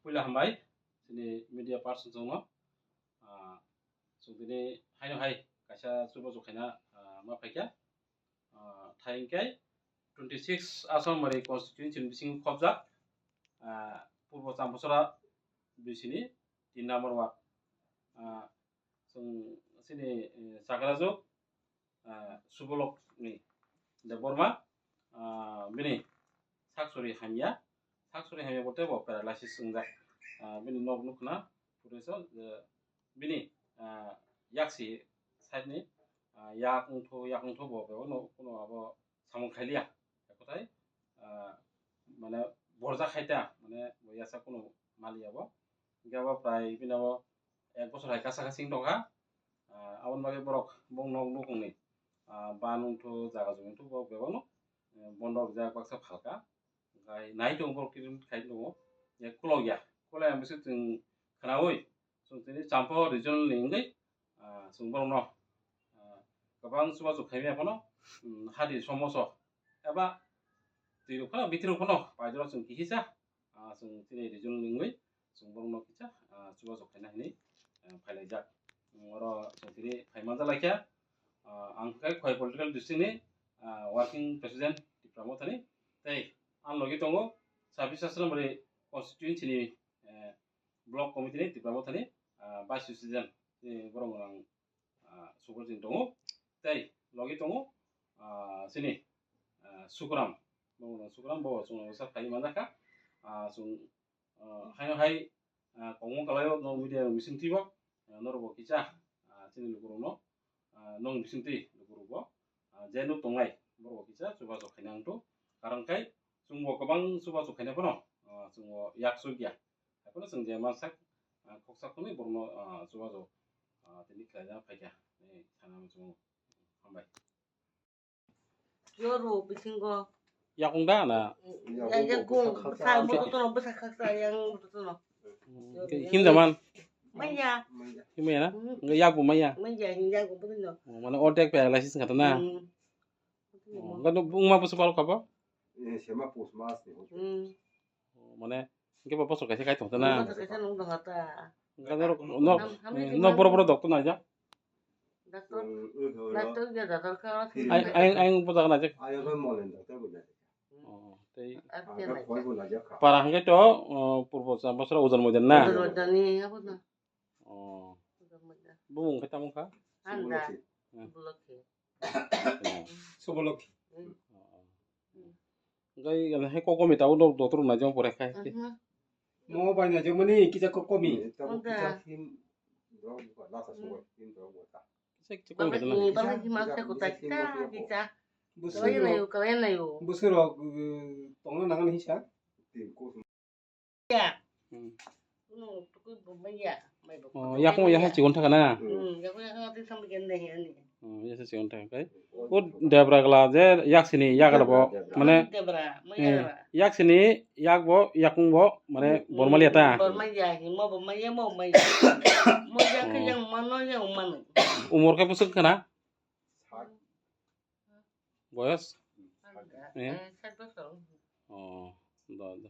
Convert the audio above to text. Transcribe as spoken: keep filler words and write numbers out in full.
Puila hambai, chini media person chwngno. Ah, chwng tini haino hai kaisa chubachu khaina, ah, ma phaikha. Ah, thai hwnkhe twenty six Assamari constituency ni bisingo khopjak, ah, Purbo Champuchara bisini tin number ward. Ah, chwng chini, eh, chakrajuk, ah, Subolok ni Debbarma, ah, bini saksuri hamya, saksuri hamya bo tei bo paralysis wngjak. Ah, bini nok nukna photo so, eh, bini, ah, yaksi side ni, ah, yak wngthu, yak wngthu bo, bo no kuno abo samung khailiya. Ekotai, ah, mane borjak khaita, mane bo yasa kuno maliya bo. Hingke abo prai bini abo ek bosor hai kasa kasing tongkha. Ah, aboni bagwi borok bong nok nukungni, ah, ban wngthu, jaga jumi wngthu borok bebakno, eh, bondo rijak baksa phalka. Hingke nai tongo borok kiring khai tongo. Ya kulok ya, kulok ya bwswk chwng khwnaui chwng tini Champa regional ni wngwi, ah, chwng borokno, ah, kwbang chubachu khaimya phano, um, hadi somoso eba twi rok phano bithi rok phano paidoro chwng kihisa. Ah, chwng chini regional ni wngwi chwng borokno kisa, ah, chubachu khaina hinwi, ah, phailaijak. Oro chwng tini phai manjak laikha. Ah, ang khe Khowai political district ni, ah, working president Tipra Mothani. Tei ang logi tongo sabis Assamari constituency ni, eh, block committee ni Tipra Mothani, ah, vice president. Tini borok ang ah, Subrajit tongo, tei logi tongo, ah, chini, ah, Sukuram, bo Sukuram bo chwng sa phai manjakha, ah, chwng, ah, haino hai, ah, kongmung kalaio no media bising twibo, ah, norok bo kisa, ah, chini lukurokno, ah, nong bising twi lukurok bo, ah, je nuk tongnai borok bo kisa chubachu khaina wngthu, karon khai chwng bo kwbang chubachu khaina phano, ah, chwng bo yak sukya. Haiphano chwng je mansak, ah, khoksa khwnwi borokno, ah, chubachu, ah, tini khlaina phaikha, eh, sana muchungo. Hambai. Yoru bisingo. Yakung da na? Ya, yakung, bwsa, bwsa khaksa, yang bwsa no. Hmm, himjaman? Manya. Himya na? Hmm. Hingke yakbo manya? Manya, yakung bwsa no. Oh, mane ordek paralysis kata na? Hmm. Oh, hingke no bungma bwsa palo kabo? Eh, sema pus mas ni. Hmm. Oh, mane, hingke bo bosor kaisa kai tongsa na? Bosor kaisa nung tongsa ta. Hingke norok, no, ham-, hamya eh, sima no boro boro doctor naijak? Doctor, hmm, hmm, doctor ya, doctor ka. Ai, ai, ai, bo jaga naijak? Ai, ai, molen doctor bo naijak. Oh, tei. Ar ke naijak? Para hingke to, oh, Purbo Champuchara Ujan Moidan na? Ujan Moidan ni, abo na. Oh. Ujan Moidan. Bumung khe tamo kha? Anda. Hmm. Bulokhi. Subolok. Hmm. Hingke hai kok komita o dok-, doctor naijak pore khai. Aha. Mo bai naijak mani kisa kok komi. Anda. Kisa kisa komi khe na. Baba, baba ki mas ka kota kita, kita. Buswk rok, kawai nayo, kawai nayo. Buswk rok, uh, tongna nangan hisa. Ya. Hmm. Kuno tukui bo maya, mai bo. Oh, kotor yakung maya. Yasa chigon thaka na? Hmm, yakung yakung ati sampai gende ya ni. Oh, yasa chigon thaka kai. O debra gala je yaksini yagra bo, debra, debra. Mane, debra, eh, maya debra. Yaksini yak bo, yakung bo, mane, hmm, bormalia ta? Bormalia hi, mo bo maya, mo maya. Mo yak, oh, yang mano, yang mano. Umor khe bwswk khana? Boyos? Eh? Eh, sat bosor. Oh, do, do.